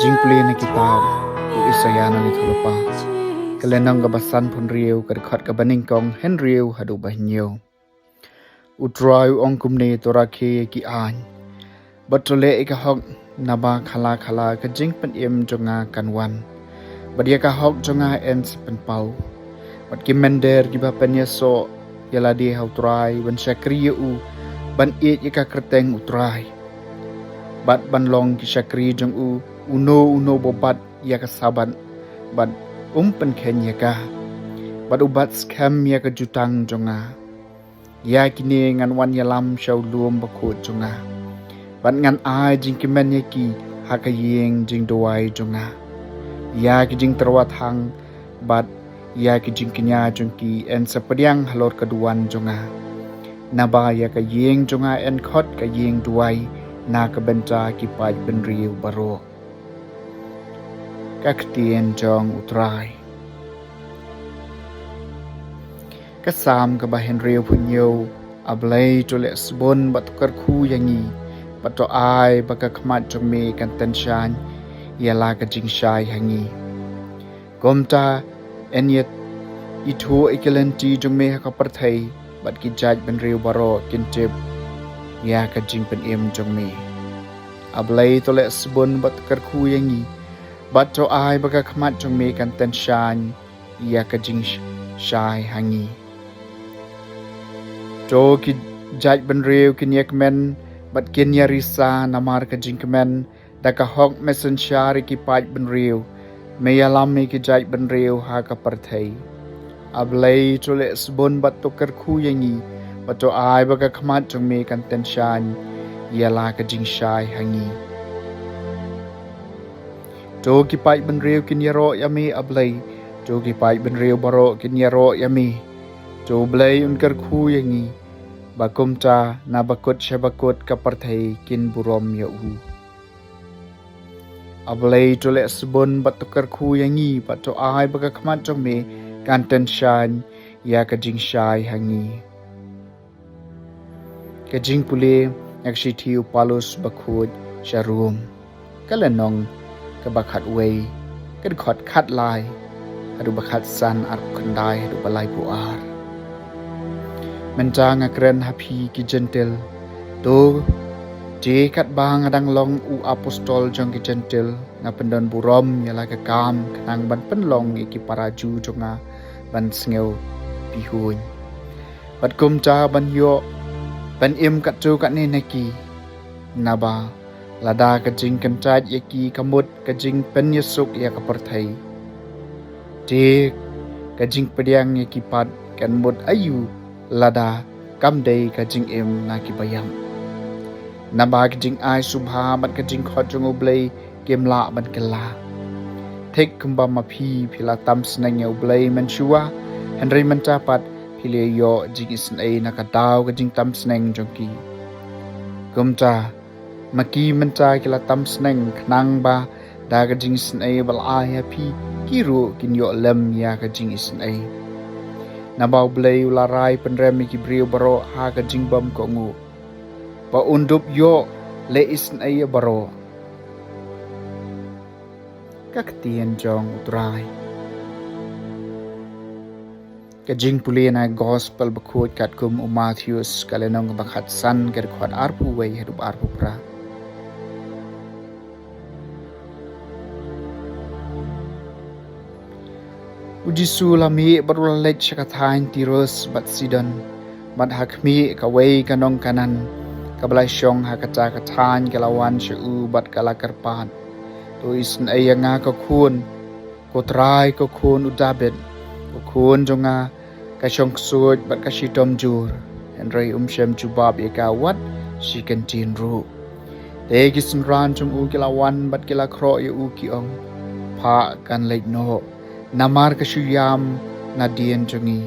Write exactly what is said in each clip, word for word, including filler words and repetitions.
Jingpule na kitab u Isaïah na li tholpa, ka lynnong kaba sanphew hynriew, ka dkhot kaba nyngkong hynriew haduh ba hynñiew. U Trai u ong kumne: To rakhe ïa ki aiñ bad to leh ïa ka hok, naba khyndiat khyndiat ka jingpynim jong nga kan wan, bad ïa ka hok jong nga yn sa pynpaw. Bad ki mynder kiba pynïasoh ïa lade ha u Trai, ban shakri ïa u, ban ïeit ïa ka kyrteng u Trai, bad ban long ki shakri jong u. Uno uno uba bat ïa ka Sabbath bad um pynkheiñ ïa ka, bad uba skhem ïa ka jutang jong nga, ïa kine ngan wan ïalam sha u lum bakhuid jong nga, bad ngan ai jingkmen ïa ki ha ka ïing jingduwai jong nga. Ïa ki jingtyrwa thang bad ïa ki jingkñia jong ki yn sa pdiang halor ka duwan jong nga, naba ïa ka ïing jong nga yn khot ka ïing duwai na ka bynta ki paid bynriew baroh. Ka ktien jong u Trai. Ka Salm kaba hynriewphew hynñiew. A Blei, to leh sbun bad to kyrkhu ïa ngi, bad to ai ba ka khmat jong me kan tynshaiñ ïa la ka jingshai ha ngi. Kumta yn ïathuh ïa ki lynti jong me ha ka pyrthei, bad ki jaid bynriew baroh kin tip ïa ka jingpynim jong me. A Blei, to leh sbun bad to kyrkhu ïa ngi, bad to ai ba ka khmat jong me kan tynshaiñ ïa ka jingshai ha ngi. To ki jaid bynriew kin ïakmen bad kin ïarisa namar ka jingkmen. Da ka hok me synshar ïa ki paid bynriew, me ïalam ïa ki jaid bynriew ha ka pyrthei. A Blei, to leh sbun bad to kyrkhu ïa ngi, bad to ai ba ka khmat jong me kan tynshaiñ ïa la ka jingshai ha ngi. To ki paid bynriew kin ïaroh ïa me, A Blei. To ki paid bynriew baroh kin ïaroh ïa me. To Blei un kyrkhu ïa ngi, ba kumta na bakut sha bakut ka pyrthei kin burom ïa u. A Blei, to leh sbun bad to kyrkhu ïa ngi, bad to ai ba ka khmat jong me kan tynshaiñ ïa ka jingshai ha ngi. Ka jingpule na ka shithi u Paulus bakhuid sha Rom, ka lynnong kaba khatwei, ka dkhot khatlai haduh ba khatsan, arphew khyndai haduh ba laiphew ar. Mynta nga kren ha phi ki Jentil, to te katba nga dang long u apostol jong ki Jentil, nga pyndon burom ïa la ka kam khnang ban pynlong ïa ki para Jiw jong nga ban sngewbha huiñ, bad kumta ban ïoh ban im katto katne na ki. Naba lada ka jingkyntait ïa ki ka mut ka jingpynïasuk ïa ka pyrthei, te ka jingpdiang ïa ki pat kan mut aïu lada kam dei ka jingim na ki baïap? Naba ka jingai sngewbha bad ka jingkhot jong U Blei kim lah ban kylla. Thik kumba ma phi phi la tam sneng ïa U Blei mynshuwa, hynrei mynta pat phi la ïoh jingisynei na ka daw ka jingtam sneng jong ki. Kumta ma ki mynta ki la tam sneng, khnang ba da ka jingisynei ba la ai ha phi, ki ruh kin ïoh lem ïa ka jingisynei. Naba U Blei u la rai pynrem ïa ki briew baroh ha ka jingbymkohnguh, ba un dup ïoh leh isynei ïa baroh. Ka ktien jong U Trai. Ka jingpule na Gospel bakhuid katkum u Mathaios, ka lynnong ba khatsan, ka dkhot arphew wei haduh arphew phra. U Jisu u la mih bad u la leit sha ka thaiñ Tirus bad Sidon, bad ha khmih kawei ka nong Kanaan kaba la shong ha kata ka thaiñ ka la wan sha u bad ka la kyrpad: To isynei ïa nga, ko khun, ko Trai, ko khun u Dabid. Ko khun jong nga ka shong ksuid bad ka shitom jur. Hynrei um shym jubab ïa ka wat shi kyntien ruh. Te ki synran jong u ki la wan bad ki la khroh ïa u, ki ong: Phah, kan leit noh, namar ka shu ïam nadien jong ngi.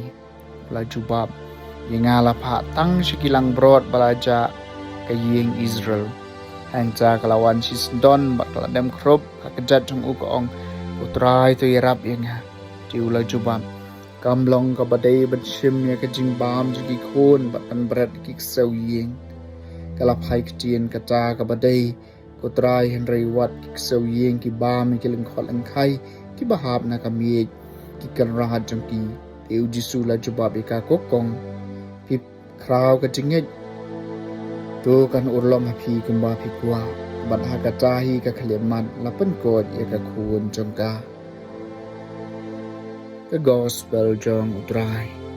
U la jubab: Ïa nga la phah tang sha ki langbrot ba la jah ka ïing Israel. Hangta ka la wan shisyndon bad ka la dem khrup ha ka kjat jong u, ka ong: Ko Trai, to ïarap ïa nga. Te u la jubab: Kam long kaba dei ban shim ïa ka jingbam jong ki khun bad ban bret ki ksew ïing. Ka la phai ktien kata kaba dei ko Trai, hynrei wat ki ksew ïing, ki bam, ki lyngkhot lyngkhai, kiba hap na ka miej, ki kynrad jong ki. Te u Jisu u la jubab ïa ka, ko kong, phi khraw ka jingngeit. To kan urlong ha phi kumba phi kwah. Bad ha kata hi ka khyllipmat la pynkut ïa ka khun jong ka. Ka Gospel jong u Trai.